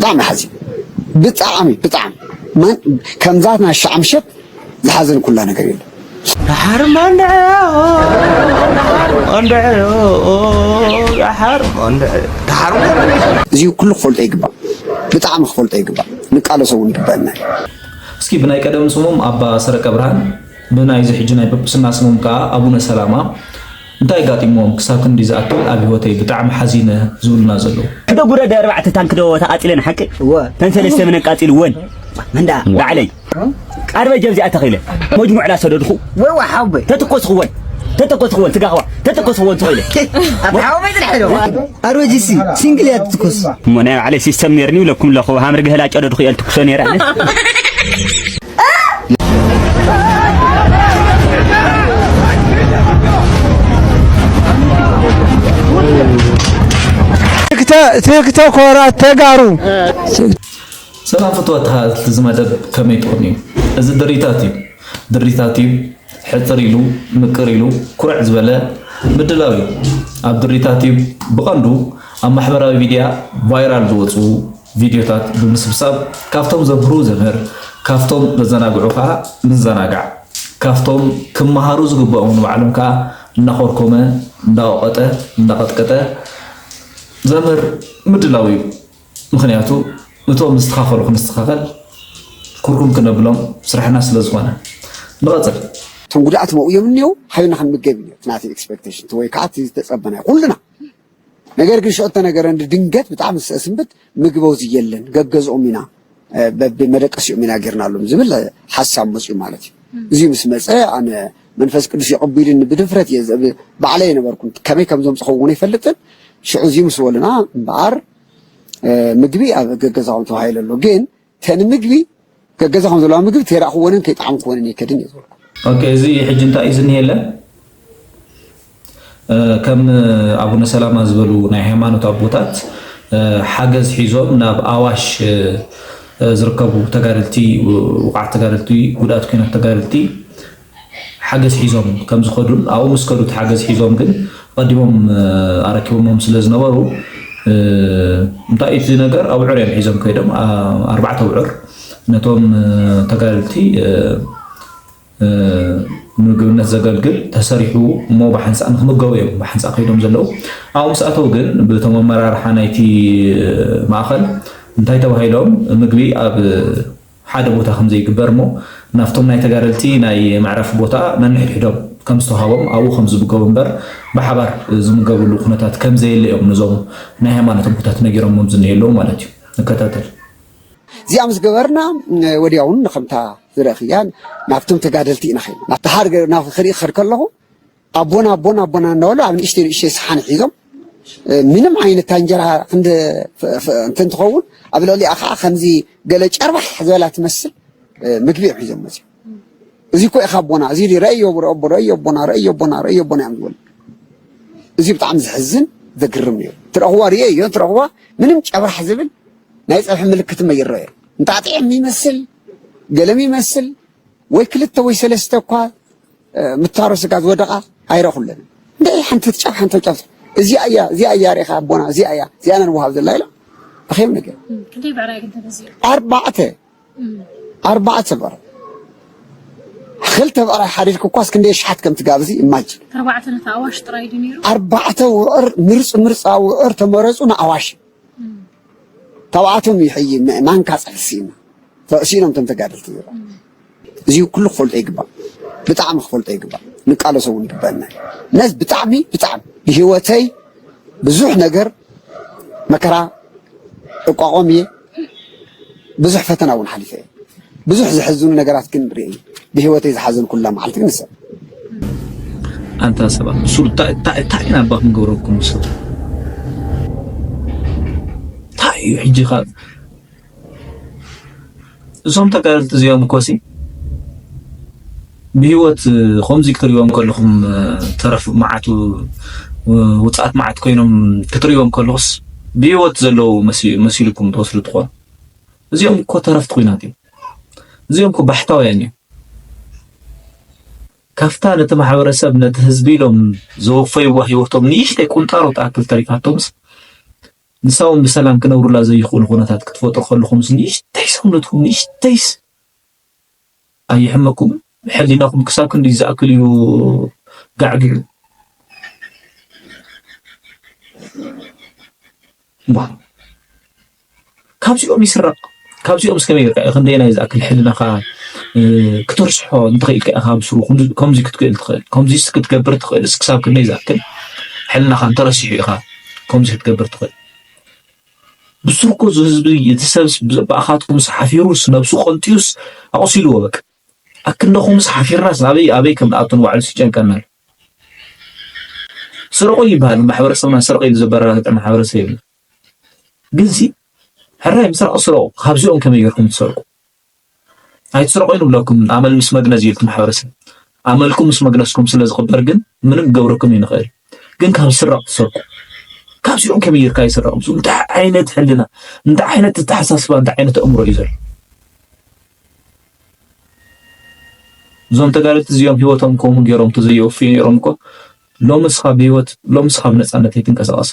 ብጣዕሚ ሓዚን፣ ብጣዕሚ ብጣዕሚ ማን ከምዛትና ሻምሸት ዝሓዘን ኩላ ነገር የለን። ደሓር ማንድዐዮ ደሓር ማንድዐዮ ደሓር ማንድዐዮ ደሓር እዚ ኩሉ ክፈልጦ ይግባእ፣ ብጣዕሚ ክፈልጦ ይግባእ፣ ንቃለሶ እውን ይግበአና። እስኪ ብናይ ቀደም ስሞም ኣባ ሰረቀ ብርሃን ብናይዚ ሕጂ ናይ ጵጵስና ስሞም ከዓ ኣቡነ ሰላማ እንታይ ኣጋጢምዎም ክሳብ ክንዲ ዝኣክል ኣብ ህይወተይ ብጣዕሚ ሓዚነ ዝብሉና ዘለዉ። ሕዶ ጉረደ ኣርባዕተ ታንክ ዶ ተቃጺለ ንሓቂ እወ ተን ሰለስተ ምን ኣቃጺልወን መንዳ ባዕለይ ቃርበ ጀብዚኣ ተኺለ መጅሙዕ ላ ሰደድኹ ወይ ወሓውበ ተትኮስኽወን ተተኮስኽወን ትጋኽዋ ተተኮስኽወን ትኽእለ ኣብ ሓውበ ትድሕዶ ኣሮጂሲ ሲንግል እያ ትትኮስ እሞ ናይ ባዕለይ ሲስተም ነርኒ ይብለኩም ኣለኹ ሃምሪ ገህላ ጨደድኹ እየ ልትኩሶ ነይረ ኣነ ቲክቶኮራት ተጋሩ ሰላም ፍትዋት ተኸታተልቲ እዚ መደብ ከመይ ትኾኑ እዩ? እዚ ድሪታት እዩ። ድሪታት እዩ። ሕፅር ኢሉ፣ ምቅር ኢሉ፣ ኩርዕ ዝበለ ምድላው እዩ። ኣብ ድሪታት እዩ ብቐንዱ ኣብ ማሕበራዊ ሚድያ ቫይራል ዝወፁ ቪድዮታት ብምስብሳብ ካብቶም ዘምህሩ ዘምህር፣ ካብቶም ዘዘናግዑ ከዓ ምዘናጋዕ፣ ካብቶም ክመሃሩ ዝግበኦም ንባዕሎም ከዓ እናኾርኮመ፣ እንዳወቐጠ፣ እንዳቐጥቀጠ ዘምህር ምድላው እዩ። ምኽንያቱ እቶም ዝስተኻኸሉ ክንስተኻኸል ኩርኩም ክነብሎም ስራሕና ስለ ዝኾነ። ንቐፅል። እቶም ጉድኣት መኡ እዮም እኒአው ሃቢና ክንምገብ እዩ እቲ ናተይ ኤክስፔክቴሽን ወይ ከዓ እቲ ዝተፀበናዮ ኩልና ነገር ግን ሽዑ እተነገረኒ ድንገት ብጣዕሚ ዝስእስምብት ምግቢ ኣብዚ የለን ገገዝኦም ኢና በቢ መደቀሲኦም ኢና ጌርናሎም ዝብል ሓሳብ መፅኡ ማለት እዩ። እዚ ምስ መፀ ኣነ መንፈስ ቅዱስ የቐቢሉኒ ብድፍረት እየ ባዕለይ የነበርኩን ከመይ ከም ዘምፅኸው እውን ኣይፈልጥን። ሽዑ እዚ ምስ በሉና እምበኣር ምግቢ ኣብ ገገዛኹም ተባሂሉ ኣሎ ግን ተን ምግቢ ገገዛኹም ዘለዋ ምግቢ ተይራእኽወንን ከይጣዕምክወንን የከድን እየ ዝበልኩ። ኦኬ እዚ ሕጂ እንታይ እዩ ዝኒሄለ ከም ኣቡነ ሰላማ ዝበሉ ናይ ሃይማኖት ኣቦታት ሓገዝ ሒዞም ናብ ኣዋሽ ዝርከቡ ተጋደልቲ ውቃዕት ተጋደልቲ ጉድኣት ኮይኖት ተጋደልቲ ሓገዝ ሒዞም ከም ዝኸዱን ኣብኡ ምስ ከዱ እቲ ሓገዝ ሒዞም ግን ኣቐዲሞም ኣረኪቦሞም ስለ ዝነበሩ እንታይ እቲ ነገር ኣውዕር እዮም ሒዞም ከይዶም ኣርባዕተ ኣውዕር ነቶም ተጋደልቲ ንምግብነት ዘገልግል ተሰሪሑ እሞ ብሓንሳእ ንክምገቡ እዮም ብሓንሳእ ከይዶም ዘለዉ ኣብኡ ምስ ኣተው ግን ብቶም ኣመራርሓ ናይቲ ማእኸል እንታይ ተባሂሎም ምግቢ ኣብ ሓደ ቦታ ከም ዘይግበር እሞ ናብቶም ናይ ተጋደልቲ ናይ መዕረፊ ቦታ ነንሕድሕዶም ከም ዝተውሃቦም ኣብኡ ከም ዝምገቡ እምበር ብሓባር ዝምገብሉ ኩነታት ከም ዘየለ እዮም ነዞም ናይ ሃይማኖት ኣቦታት ነጊሮሞም ዝኒሀ ኣለዉ ማለት እዩ። ንከታተል። እዚኣ ምስ ገበርና ወዲያውን ንከምታ ዝረእኽያ ናብቶም ተጋደልቲ ኢና ኸይና ናብቲ ሃር ናብ ክርኢ ክኸድ ከለኹ ኣቦና ኣቦና ኣቦና እናበሉ ኣብ ንእሽተይ ንእሽተይ ሰሓን ሒዞም ምንም ዓይነት እንጀራ ክንዲ እንትን ትኸውን ኣብ ልዕሊኣ ከዓ ከምዚ ገለ ጨርባሕ ዝበላ ትመስል ምግቢ እዮም ሒዞም መፅዮም። እዚ እኮ ኢኻ ኣቦና እዚ ረእዮ ኣቦ ረእዮ ኣቦና ረእዮ ኣቦና ረእዮ ኣቦና እዮም ዝበሉ። እዚ ብጣዕሚ ዘሕዝን ዘግርም እዩ። ትረኽዋ ርእዮ እዮ ትረኽዋ ምንም ጨብራሕ ዝብል ናይ ፀብሒ ምልክት እሞ ይረአ። እንጣጢዕ ይመስል ገለም ይመስል ወይ ክልተ ወይ ሰለስተ እኳ ምታሮ ስጋ ዝወደቓ ኣይረኹለንን። እንደ ሓንቲ ትጫፍ ሓንቲ ትጫፍ እዚኣ እያ እዚኣ እያ ሪኢኻ ኣቦና እዚኣ እያ እዚኣ ነን ወሃብ ዘላ ኢሎም ኣኸዮም ነገር ክንደይ ብዕራይ ግን ተገዚኡ? ኣርባዕተ ኣርባዕተ በረ ክልተ በረ ሓዲድክ እኳስ ክንደይ ሽሓት ከም ትጋብዚ ኢማጅን ኣርባዕተ ነታ ኣዋሽ ጥራይ ድዩ ነይሩ? ኣርባዕተ ውዕር ምርፅ ምርፃ ውዕር ተመረፁ ንኣዋሽ ተባዕቶም ይሕይ ማንካ ፀፍሲ ኢና ተእሲኖም ተም ተጋደልቲ ነይሮም። እዚ ኩሉ ክፈልጦ ይግባእ፣ ብጣዕሚ ክፈልጦ ይግባእ፣ ንቃለሶ እውን ይግበአና። ነዚ ብጣዕሚ ብጣዕሚ ብህይወተይ ብዙሕ ነገር መከራ እቋቖም እየ፣ ብዙሕ ፈተና እውን ሓሊፈ እየ። ብዙሕ ዘሕዝኑ ነገራት ግን ርእየ እየ። ብህይወተይ ዝሓዘንኩላ መዓልቲ ግን ንሳ ኣንታ ሰባት ሱር እንታይ እንታይ እንታይ ኢና እባ ክንገብረኩም ሱር እንታይ እዩ ሕጂ ካ እዞም ተጋደልቲ እዚኦም እኮ ሲ ብህይወት ከምዚ ክትሪዎም ከለኹም ተረፍ መዓት ውፅኣት መዓት ኮይኖም ክትሪዎም ከለኹስ ብህይወት ዘለዉ መሲልኩም ትወስዱ ትኾኑ እዚኦም እኮ ተረፍቲ ኩናት እዮም እዚኦም እኮ ባሕታውያን እዮም ካፍታ ነቲ ማሕበረሰብ ነቲ ህዝቢ ኢሎም ዘወፈይዋ ህይወቶም ንእሽተይ ቁንጣሮ ትኣክል ተሪፋቶምስ ንሳውን ብሰላም ክነብሩላ ዘይኽእሉ ኩነታት ክትፈጥሩ ከለኹምስ ንእሽተይ ሰውነትኩም ንእሽተይስ ኣይሕመኩም? ሕሊናኹም ክሳብ ክንዲ ዝኣክል እዩ ጋዕጊዑ። ዋ፣ ካብዚኦም ይስረቕ። ካብዚኦም እስከመይ ጌርካ ክንደየናይ ዝኣክል ሕልናኻ፣ እ፣ ክትርስሖ እንተኽኢልካ ኢኻ ብስሩ። ከምዚ፣ ከምዚ ክትክእል ትኽእል፣ ከምዚስ ክትገብር ትኽእል። እስኪ ክሳብ ክንደይ ዝኣክል ሕልናኻ እንተረሲሑ ኢኻ ከምዚ ክትገብር ትኽእል? ብስሩ እኮ እዚ ህዝቢ፣ እቲ ሰብስ ብኣኻትኩምስ ሓፊሩስ ነብሱ ቀንጥዩስ ኣቑሲልዎ በቃ። ኣክንደኹምስ ሓፊርናስ ናበይ ኣበይ ከም ንኣቱ ንባዕሉስ ይጨንቀና ኣሎ። ስረቑ ይበሃል፣ ማሕበረሰብና ስረቑ ኢሉ ዘበረታትዕ ማሕበረሰብ የብሉ። ግንሲ ሕራይ ምስራቕ ስረቑ፣ ካብዚኦም ከመይ ጌርኩም ትሰርቁ? ኣይትስረቑ ይንብለኩም፣ ኣመል ምስ መግነዝ እዩ እቲ ማሕበረሰብ። ኣመልኩም ምስ መግነዝኩም ስለ ዝኽበር ግን ምንም ክገብረኩም ይንኽእል። ግን ካብ ዝስረቕ ትሰርቁ። ካብዚኦም ከመይ ጌርካ ይስረቕ? እንታይ ዓይነት ሕልና፣ እንታይ ዓይነት ኣተሓሳስባ፣ እንታይ ዓይነት ኣእምሮ እዩ ዘሎ? እዞም ተጋደልቲ እዚኦም ህይወቶም ከምኡ ገይሮም ተዘየወፍዩ ነይሮም እኮ ሎምስ ካብ ህይወት፣ ሎምስ ካብ ነጻነት ኣይትንቀሳቐስ።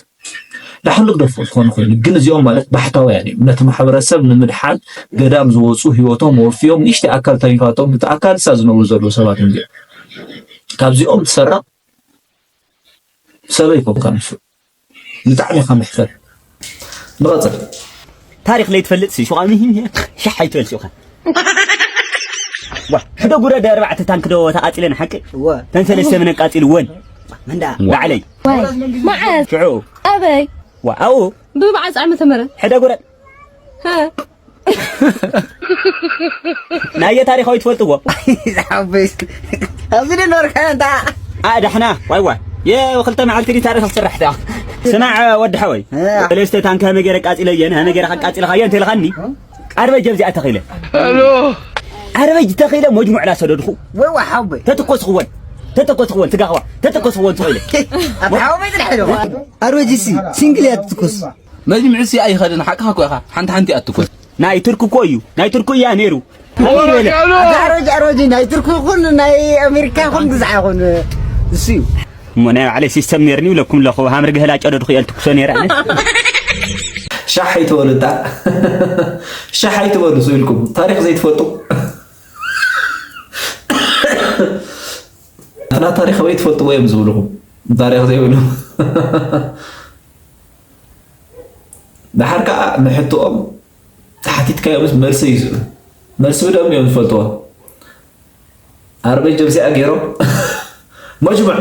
ደሓን ልግደፎ ዝኾነ ኮይኑ፣ ግን እዚኦም ማለት ባሕታውያን እዮም። ነቲ ማሕበረሰብ ንምድሓን ገዳም ዝወፁ ህይወቶም ወፍዮም ንእሽተይ ኣካል ተሪፋቶም፣ እቲ ኣካል እሳ ዝነብሩ ዘለዉ ሰባት እዮም እዚኦም። ካብዚኦም ትሰረቕ ሰብ ኣይኮንካን ንሱ። ብጣዕሚ ኢኻ መሕፈር። ንቐጽል። ታሪኽ ለይትፈልጥ ሲ ሹቓ ምሂ ሻሕ ኣይትበል ሹኻ። ዋ፣ ሕዶ ጉረድ ኣርባዕተ ታንክ ዶ ተቓጺለን ሓቂ? እወ። ተን ሰለስተ መን ኣቃጺልወን? መንዳ። ባዕለይ። ዋይ፣ መዓስ? ሽዑ። ኣበይ? ዋ፣ ኣው። ብመዓስ ዓመተ ምህረት? ሕዶ ጉረድ። ሃ። ናየ ታሪኻዊ ትፈልጥዎ? ዝሓበስ። ኣብዚ ዶ ነበርካ ኣንታ? ኣ፣ ዳሕና፣ ዋይ ዋይ። የው፣ ክልተ መዓልቲ ድዩ ታሪኽ ዝስራሕ ዳ? ስማዕ፣ ወዲ ሓወይ። እ። ሰለስተ ታንክ ሃመ ገይረ ቃጺለየን፣ ሃመ ገይረ ካቃጺልኻየን ተልኻኒ። ዓርበይ ጀብዚኣ ተኺለ። ኣሎ። ዓርበይ ተኺለ መጅሙዕ ላ ሰደድኹ። ወይ ዋ ሓወይ። ተትኮስኽወን። ተተኮስኽወን፣ ስጋኽዋ። ተተኮስኽወን ተኺለ። ኣብ ሓወይ ጥራሕ ዶ? ኣሮጂሲ፣ ሲንግል እያ ትትኮስ። መጅምዕሲ ኣይኸድን፣ ሓቅኻ እኮ ኢኻ። ሓንቲ ሓንቲ እያ ትኮን። ናይ ቱርክ እኮ እዩ። ናይ ቱርክ እያ ነይሩ። ኣሜን በለ። ኣታ ኣሮጂ፣ ኣሮጂ፣ ናይ ቱርክ ይኹን ናይ ኣሜሪካ ይኹን ግዛዕ ይኹን እሱ እዩ። እሞ ናይ ባዕለይ ሲስተም ነይርኒ ይብለኩም ኣለኹ። ሃምሪ ገህላ ጨደድኩ እየ ልትኩሶ ነይረ ኣነ። ሻሕ ኣይትበሉ እታ። ሻሕ ኣይትበሉ ስኢልኩም። ታሪኽ ዘይትፈልጡ። ኣትና ታሪኽ ኣበይ ትፈልጥዎ እዮም ዝብልኹም። ታሪኽ ዘይብሉ። ደሓር ከኣ ንሕቶኦም ተሓቲትካዮምስ መልሲ ይስእኑ። መልሲ ብደም እዮም ዝፈልጥዎ። ዓረበይ ጀብሲኣ ገይሮም መጅሙዕ።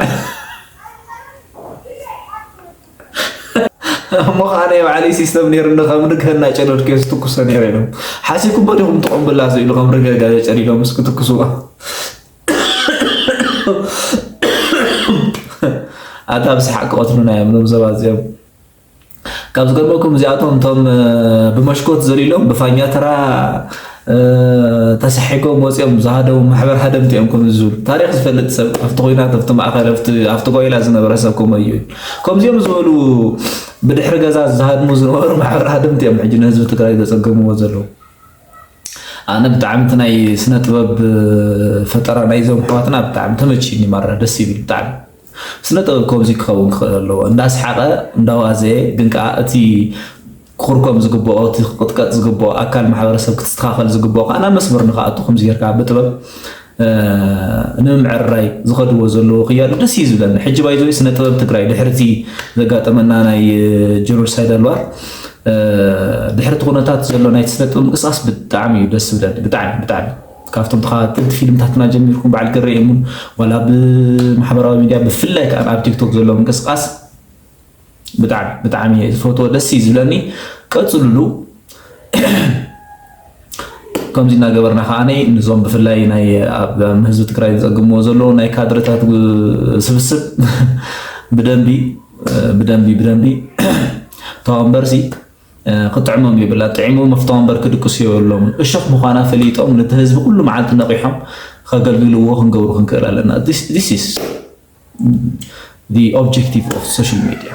እሞ ከኣ ናይ ባዕለይ ሲስተም ነይሩኒ፣ ከም ንግሀ እናጨደድኩ እየ ዝትኩሶ ነይረ ኢሎም። ሓሲብኩሞ ዲኹም ትቑምብላ ስኢሉ ከም ርገጋ ጨዲዶም ምስ ክትኩስዋ። ኣታ ብሰሓቕ ክቐትሉና እዮም እዞም ሰባት እዚኦም። ካብ ዝገርመኩም እዚኣቶም እቶም፣ እ፣ ብመሽኮት ዘሊሎም ብፋኛ ተራ፣ እ፣ ተሰሒጎም ወፂኦም ዝሃደሙ ማሕበር ሃደምቲ እዮም ከምዚ ዝብሉ። ታሪኽ ዝፈልጥ ሰብ ኣብቲ ኹናት፣ ኣብቲ ማእኸል፣ ኣብቲ፣ ኣብቲ ጓይላ ዝነበረ ሰብ ከምኡ እዩ። ከምዚኦም ዝበሉ ብድሕሪ ገዛ ዝሃድሙ ዝነበሩ ማሕበር ሃደምቲ እዮም ሕጂ ንህዝቢ ትግራይ ዘፀገምዎ ዘለዉ። ኣነ ብጣዕሚ እቲ ናይ ስነ ጥበብ ፈጠራ ናይዞም ኣሕዋትና ብጣዕሚ ተመችዩኒ፣ ማራ ደስ ይብል ብጣዕሚ። ስነ ጥበብ ከምዚ ክኸውን ክኽእል ኣለዎ፣ እንዳስሓቐ እንዳዋዘየ፣ ግን ከኣ እቲ ክኹርኮም ዝግብኦ፣ እቲ ክቕጥቀጥ ዝግብኦ ኣካል ማሕበረሰብ ክትስተኻኸል ዝግብኦ ከኣ ናብ መስመር ንኽኣቱ ከምዚ ጌርካ ብጥበብ፣ እ፣ ንምምዕርራይ ዝኸድዎ ዘለዉ ክያዶ ደስ እዩ ዝብለኒ። ሕጂ ባይዘወይ ስነ ጥበብ ትግራይ ድሕሪ እቲ ዘጋጠመና ናይ ጀኖሳይድ ኣልዋር፣ እ፣ ድሕሪ እቲ ኩነታት ዘሎ ናይ ስነ ጥበብ ምንቅስቃስ ብጣዕሚ እዩ ደስ ዝብለኒ። ብጣዕሚ፣ ብጣዕሚ። ካብቶም ተኸታተልቲ ፊልምታትና ጀሚርኩም በዓል ገሬ እሙን ዋላ ብማሕበራዊ ሚድያ ብፍላይ ከኣ ኣብ ቲክቶክ ዘሎ ምንቅስቃስ ብጣዕሚ፣ ብጣዕሚ እየ ዝፈትዎ፣ ደስ እዩ ዝብለኒ። ቀጽሉሉ። ከምዚ እናገበርና ከኣ ነይ ንዞም ብፍላይ ናይ ኣብ ህዝቢ ትግራይ ዝጸግምዎ ዘለዉ ናይ ካድረታት ግ-፣ ስብስብ ብደንቢ፣ ብደንቢ፣ ብደንቢ ተዋንበርሲ ክጥዕሞም የብላ። ጥዒሙ መፍተዋንበር ክድቅሱ የብሎምን። እሾኽ ምዃና ፈሊጦም ነቲ ህዝቢ ኩሉ መዓልቲ ነቒሖም ከገልግልዎ ክንገብሩ ክንክእል ኣለና። This, this is the objective of social media።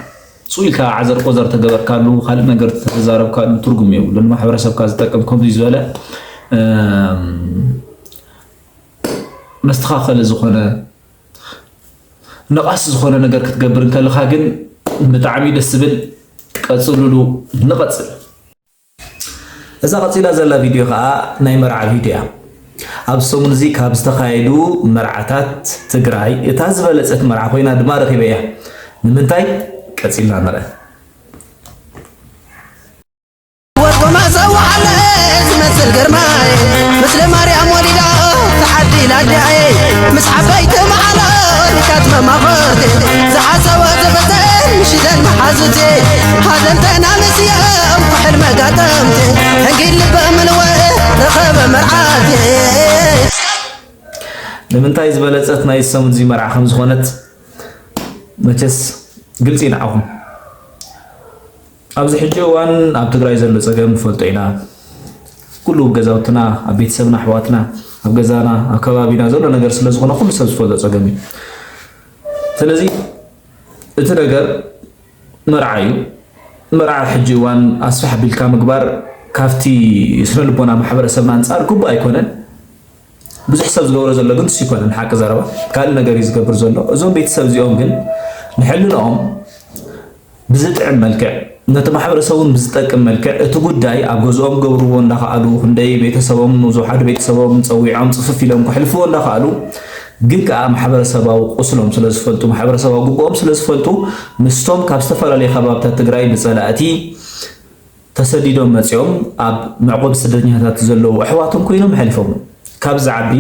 ስቕ ኢልካ ዓዘር ቆዘር ተገበርካሉ፣ ካልእ ነገር ተተዛረብካሉ ትርጉም የብሉን። ማሕበረሰብካ ዝጠቅም ከምዚ ዝበለ፣ እም፣ መስተኻኸሊ ዝኾነ፣ ነቓሲ ዝኾነ ነገር ክትገብር እንከለኻ ግን ብጣዕሚ ደስ ዝብል ቀጽሉሉ። ንቐጽል። እዛ ቀጺላ ዘላ ቪድዮ ከኣ ናይ መርዓ ቪድዮ እያ። ኣብ ሰሙን እዚ ካብ ዝተኻየዱ መርዓታት ትግራይ እታ ዝበለጸት መርዓ ኮይና ድማ ረኺበያ። ንምንታይ? ቀጺልና ንርአ። ወርቆማ ጸዋዕለ ዝመስል ግርማይ፣ ምስለ ማርያም ወሊዳ ተዓዲላ ኣዲኣየ፣ ምስ ዓበይቲ መዓላ ልካት መማኽርቲ፣ ዝሓሰወ ዘበዘን ምሽዘን መሓዙቲ፣ ሃዘንተና ምስዮም ኩሕል መጋጠምቲ፣ ሕንጊል ልበ ምንወ ረኸበ መርዓቲ። ንምንታይ ዝበለጸት ናይ ሰሙን እዚ መርዓ ከም ዝኾነት መቸስ ግልጺ ንዓኹም። ኣብዚ ሕጂ እዋን ኣብ ትግራይ ዘሎ ጸገም ንፈልጦ ኢና። ኩሉ ኣብ ገዛውትና፣ ኣብ ቤተሰብና፣ ኣሕዋትና፣ ኣብ ገዛና፣ ኣብ ከባቢና ዘሎ ነገር ስለ ዝኾነ ኩሉ ሰብ ዝፈልጦ ጸገም እዩ። ስለዚ እቲ ነገር መርዓ እዩ። መርዓ ኣብ ሕጂ እዋን ኣስፍሕ ኣቢልካ ምግባር ካብቲ ስነ ልቦና ማሕበረሰብና ኣንጻር ግቡእ ኣይኮነን። ብዙሕ ሰብ ዝገብሮ ዘሎ ግን ንሱ ይኮነን፣ ሓቂ ዘረባ ካልእ ነገር እዩ ዝገብር ዘሎ። እዞም ቤተሰብ እዚኦም ግን ንሕልንኦም ብዝጥዕም መልክዕ፣ ነቲ ማሕበረሰብ እውን ብዝጠቅም መልክዕ እቲ ጉዳይ ኣብ ገዝኦም ክገብርዎ እንዳኸኣሉ፣ ክንደይ ቤተሰቦም፣ ዝውሓዱ ቤተሰቦም ጸዊዖም ጽፍፍ ኢሎም ከሕልፍዎ እንዳኸኣሉ፣ ግን ከኣ ማሕበረሰባዊ ቁስሎም ስለ ዝፈልጡ፣ ማሕበረሰባዊ ግቡኦም ስለ ዝፈልጡ፣ ምስቶም ካብ ዝተፈላለየ ከባብታት ትግራይ ብጸላእቲ ተሰዲዶም መጺኦም ኣብ መዕቆቢ ስደተኛታት ዘለዉ ኣሕዋቶም ኮይኖም ኣሕሊፎም። ካብ ዝዓቢ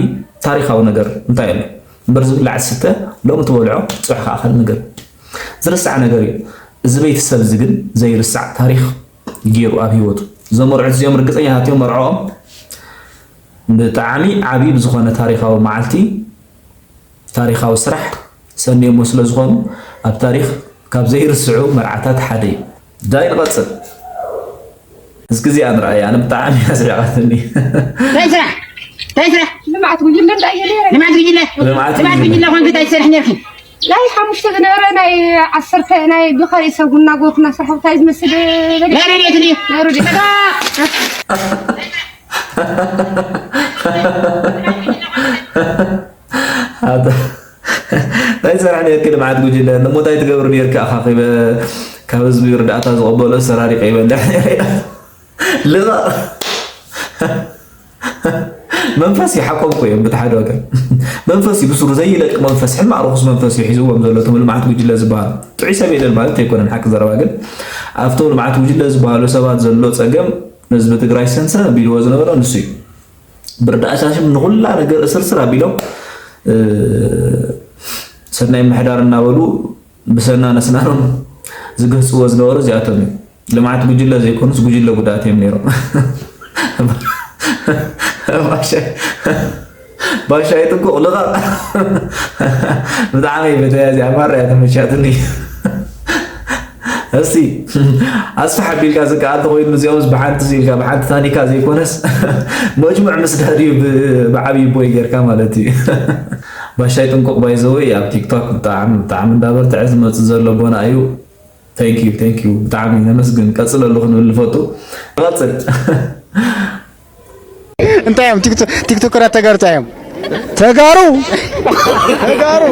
ታሪኻዊ ነገር እንታይ ኣሎ? እምበር ዝብላዕ ዝስተ ሎሚ ትበልዖ፣ ጽባሕ ከኣ ካልእ ነገር። ዝርሳዕ ነገር እዩ። እዚ ቤተሰብ እዚ ግን ዘይርሳዕ ታሪኽ ገይሩ ኣብ ህይወቱ። እዞም መርዑት እዚኦም ርግጸኛታት እዮም፣ መርዕኦም ብጣዕሚ ዓቢ ብዝኾነ ታሪኻዊ መዓልቲ ታሪኻዊ ስራሕ ሰንዮሞ ስለ ዝኾኑ፣ ኣብ ታሪኽ ካብ ዘይርስዑ መርዓታት ሓደ እዩ። ዳይ ንቐጽል። እስኪ እዚኣ ንርኣያ፣ ኣነ ብጣዕሚ እያ ስሒቓትኒ። እንታይ ስራሕ? እንታይ ስራሕ? ልምዓት ጉጅለ እንታይ እዩ ነይረ? ልምዓት ጉጅለ? ልምዓት ልምዓት ጉጅለ። ጉጅለ ኮንኪ እንታይ ትሰርሒ ነርኪ? ናይ ሓሙሽተ ዝነበረ ናይ ዓሰርተ ናይ ብኻሊእ ሰብ እናጎርኩ እናሰርሐ እንታይ ዝመስል በሊ? ናይ ረድኤት ድዩ? ናይ ረድኤት። ኣታ፣ እንታይ ትሰርሕ ነርኪ ልምዓት ጉጅለ? እሞ እንታይ ትገብሪ ነርኪ? ኣኻኺበ ካብ ህዝቢ ርዳእታ ዝቐበሎ ሰራሪቐ ይበልዕ ነይረ ኢላ። ልቐቕ። መንፈስ እዩ፣ ሓቆም እኮ እዮም። ብቲ ሓደ ወገን መንፈስ እዩ፣ ብስሩ ዘይለቅ መንፈስ፣ ሕማቕ ርኹስ መንፈስ እዩ ሒዝዎም ዘሎ እቶም ልምዓት ጉጅለ ዝበሃሉ። ጥዑይ ሰብ የለን ማለት ኣይኮነን፣ ሓቂ ዘረባ ግን ኣብቶም ልምዓት ጉጅለ ዝበሃሉ ሰባት ዘሎ ጸገም ንህዝቢ ትግራይ ሰንሰን ኣቢልዎ ዝነበረ ንሱ እዩ። ብርዳእታ ሽም ንኹላ ነገር እስርስር ኣቢሎም፣ እ፣ ሰናይ ምሕዳር እናበሉ ብሰና ነስናኖም ዝገዝእዎ ዝነበሩ እዚኣቶም እዮም። ልምዓት ጉጅለ ዘይኮኑስ ጉጅለ ጉድኣት እዮም ነይሮም። ባሻይ፣ ባሻይ ጥንቁቕ ልቐቕ። ብጣዕሚ እየ ፈተያ እዚኣ፣ ማራ እያ ተመቻትኒ። እስቲ ኣስፍሕ ኣቢልካ ዝከኣል ተኾይኑ፣ እዚኦምስ ብሓንቲ ኢልካ፣ ብሓንቲ ታኒካ ዘይኮነስ፣ መጅሙዕ ምስዳድ እዩ ብ-፣ ብዓብዪ ቦይ ጌርካ ማለት እዩ። ባሻይ ጥንቁቕ ባይዘወይ ኣብ ቲክቶክ ብጣዕሚ፣ ብጣዕሚ እንዳበርትዐ ዝመጽእ ዘሎ ኣቦና እዩ። Thank you፣ thank you። ብጣዕሚ ነመስግን። ቀጽለሉ ክንብል ንፈቱ። ቀጽል። እንታይ እዮም ቲክቶ-፣ ቲክቶከራት ተጋሩ እንታይ እዮም? ተጋሩ፣ ተጋሩ።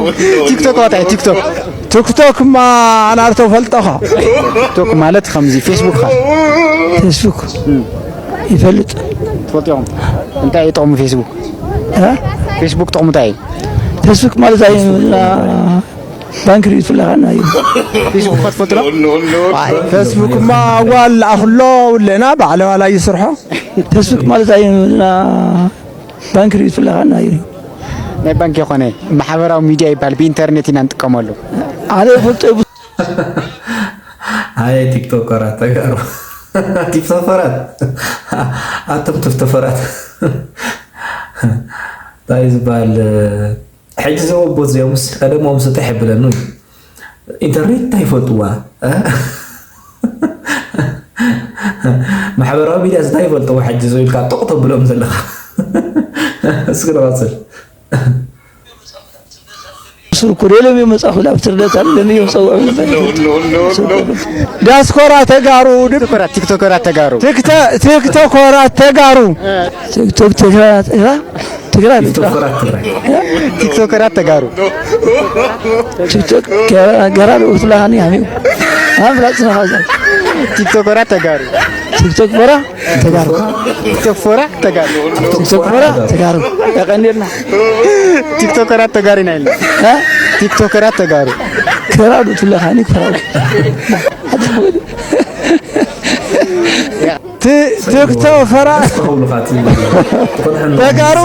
ቲክቶክ ዋታይ ቲክቶክ? ቲክቶክማ ኣናርቶ ፈልጠኻ። ቲክቶክ ማለት ከምዚ ፌስቡክ ኻ? ፌስቡክ ይፈልጥ። ትፈልጡ ኢኹም? እንታይ እዩ ጥቕሙ ፌስቡክ? እ? ፌስቡክ ጥቕሙ እንታይ እዩ? ፌስቡክ ማለት ኣይ-፣ ባንክ ሪኢት ፍለኻና እዩ። ፌስቡክ እኮ ትፈልጡ ዶ? ፌስቡክማ ኣዋል ኣኽሎ ውለና ባዕለ ዋላ ይስርሖ። ፌስቡክ ማለት ኣይ-፣ ባንክ ሪኢት ፍለኻና እዩ። ናይ ባንክ የኾነ ማሕበራዊ ሚድያ ይበሃል፣ ብኢንተርኔት ኢና ንጥቀመሉ። ኣነ ይፈልጦ። ኣየ ቲክቶከራት ተጋሩ። ቲክቶከራት። ኣቶም ቲክቶከራት። እንታይ ዝበሃል? ሕጂ እዞም ኣቦት እዚኦምስ ቀደሞም ስጥሕ የብለኑ እዩ። ኢንተርኔት እንታይ ይፈልጥዋ? እ? ማሕበራዊ ሚድያ እንታይ ይፈልጥዋ? ሕጂ እዞ ኢልካ ጦቕ ተብሎም ዘለኻ። እስኪ ንቐጽል። ስርኩ ደለም እዮም መጻኹ ላብ ትርደት ኣለኒ እዮም ጸውዑ። ዲያስፖራ ተጋሩ፣ ቲክቶከራት፣ ቲክቶከራት ተጋሩ። ቲክተ-፣ ቲክቶከራት ተጋሩ። ቲክቶክ ተጋራት፣ ትግራ፣ ትግራ፣ ትግራ። ቲክቶከራት ትግራይ። ቲክቶከራት ተጋሩ። ቲክቶክ ገራ፣ ገራ ዶ ትላሃኒ ኣሚው። ኣፍላጥ ስነ ኻዛ። ቲክቶከራት ተጋሩ። ቲክቶክ ፎራ ተጋሩ። ቲክቶክ ፎራ ተጋሩ። ቲክቶክ ፎራ ተጋሩ። ተቀንደልና። ቲክቶከራት ተጋሩ ኢና ኢልና። እ? ቲክቶከራት ተጋሩ። ከራዱ ትለኻኒ ከራዱ። ቲ-፣ ቲክቶክ ፈራ። ተጋሩ።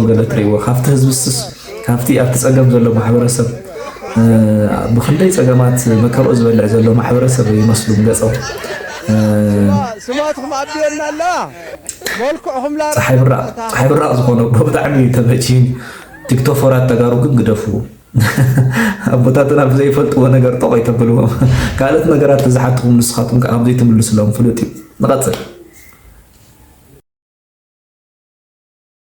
ገለ ትርእይዎ ካብቲ ህዝቢ ስስ ካብቲ ኣብቲ ጸገም ዘሎ ማሕበረሰብ፣ እ፣ ብኽንደይ ጸገማት መከርኡ ዝበልዕ ዘሎ ማሕበረሰብ ይመስሉም ገጾም። እ፣ ስማትኩም ኣብየና ኣላ። መልክዕኹም ላ-፣ ጸሓይ ብራቕ፣ ጸሓይ ብራቕ ዝኾነ ብጣዕሚ ተመችዩኒ። ቲክቶፈራት ተጋሩ ግን ግደፍዎ። ኣቦታትና ብዘይፈልጥዎ ነገር ጠቕ ኣይተብልዎም። ካልኦት ነገራት ተዝሓትኹም ንስኻትኩም ከኣ ኣብ ዘይትምልስሎም ፍሉጥ እዩ። ንቐጽል።